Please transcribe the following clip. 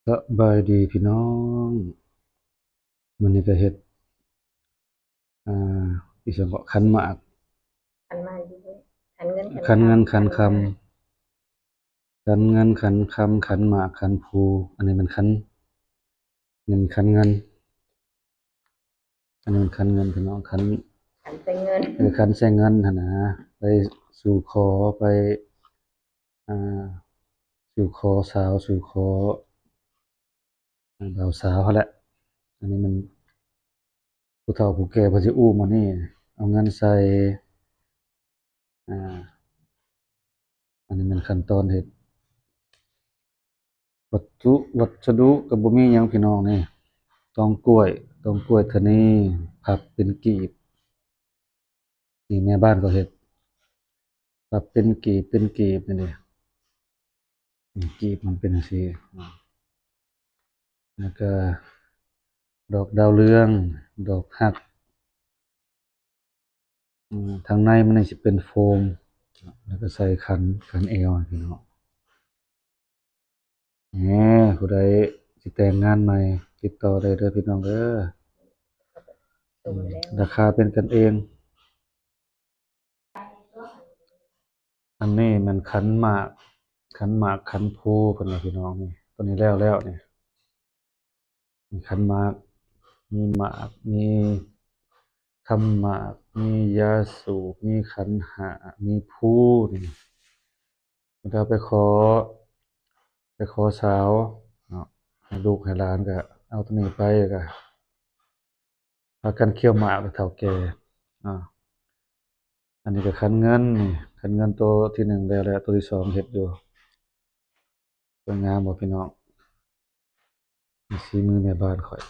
ສະບາຍດີພີ່ນ້ອງ ມື້ນີ້ກະເຮັດ ອ່າ ອີ່ຫຍັງເກາະ ຂັນໝາກ ຂັນໝາກຢູ່ ຂັນເງິນ ຂັນເງິນ ຂັນຄຳ ຂັນເງິນ ຂັນຄຳ ຂັນໝາກ ຂັນພູ ອັນນີ້ແມ່ນຂັນ ແມ່ນຂັນເງິນ ອັນນີ້ແມ່ນຂັນເງິນພີ່ນ້ອງ ຂັນ ຂັນໃສ່ເງິນ ເອີ ຂັນໃສ່ເງິນຫັ້ນນະ ໄປສູ່ຂໍ ໄປ ອ່າ ສູ່ຂໍສາວ ສູ່ຂໍ ອ່າ ບ່າວສາວຫັ້ນແຫຼະ ອັນນີ້ມັນ ຜູ້ເຖົ້າຜູ້ແກ່ເພິ່ນຊິອູ້ມອັນນີ້ ເອົາເງິນໃສ່ ອ່າ ອັນນີ້ແມ່ນຂັ້ນຕອນເຮັດ ວັດຖຸ ວັດສະດຸກະບໍ່ມີຫຍັງພີ່ນ້ອງນີ້ ຕອງກ້ວຍ ຕອງກ້ວຍທະນີ ພັບເປັນກີບ ນີ້ແມ່ບ້ານເຂົາເຮັດ ພັບເປັນກີບ ເປັນກີບນີ້ເດ້ ນີ້ກີບມັນເປັນຈັ່ງຊີ້ ແລ້ວກະດອກດາວເຮືອງ ດອກຮັກ ອືມ ທາງໃນມັນນີ້ຊິເປັນໂຟມ ແລ້ວກະໃສ່ຂັນ ຂັນແອວໃຫ້ພີ່ນ້ອງ ແນ່ ຜູ້ໃດຊິແຕ່ງງານໃໝ່ ຕິດຕໍ່ໄດ້ເດີພີ່ນ້ອງເດີ ລາຄາເປັນກັນເອງ. ອັນນີ້ແມ່ນຂັນໝາກ ຂັນໝາກ ຂັນພູເພິ່ນວ່າພີ່ນ້ອງ ນີ້ ໂຕນີ້ແລ້ວແລ້ວນີ້ ມີຂັນໝາກ ມີໝາກ ມີຄຳໝາກ ມີຢາສູບ ມີຂັນຫ້າ ມີພູນີ້ ເວລາໄປຂໍ ໄປຂໍສາວເນາະ ໃຫ້ລູກໃຫ້ຫຼານກະເອົາໂຕນີ້ໄປ ກະພາກັນຄ້ຽວໝາກເຖົ້າແກ່ ອາ ອັນນີ້ກະຂັນເງິນນີ້ ຂັນເງິນໂຕທີໜຶ່ງແລ້ວ ແລະໂຕທີສອງເຮັດຢູ່ ສວຍງາມບໍ່ພີ່ນ້ອງ? ສີມືແມ່ບ້ານຂ້ອຍ